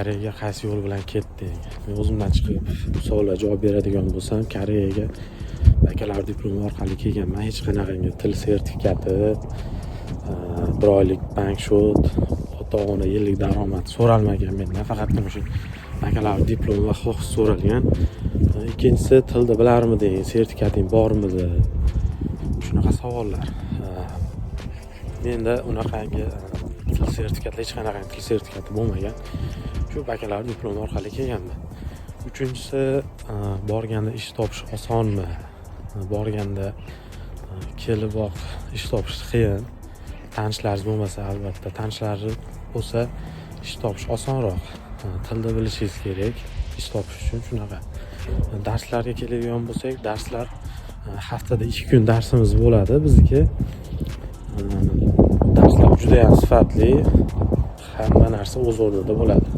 Koreyaga qaysi yo'l bilan ketding? Men o'zimdan chiqib bu savolga javob beradigan bo'lsam, Koreyaga bakalavr diplomi orqali kelganman. Hech qanaqangi til sertifikati, bir oylik bank счет, ota ona yillik daromad so'ralmagan mendan. Faqatgina o'sha bakalavr diplomi va xohish so'ralgan. Ikkinchisi, tilni bilarmiding, sertifikating bormidi, shunaqa savollar. Menda unaqangi til sertifikati, hech qanaqangi til sertifikati bo'lmagan, shu bakalavr diplomi orqali kelganman. Uchinchisi, borganda ish topish osonmi? Borganda keliboq ish topish qiyin, tanishlaringiz bo'lmasa. Albatta, tanishlari bo'lsa, ish topish osonroq. Tilni bilishingiz kerak ish topish uchun, shunaqa. Darslarga keladigan bo'lsak, darslar haftada 2 kun darsimiz bo'ladi bizniki. Darslar judayam sifatli, hamma narsa o'z o'rnida bo'ladi.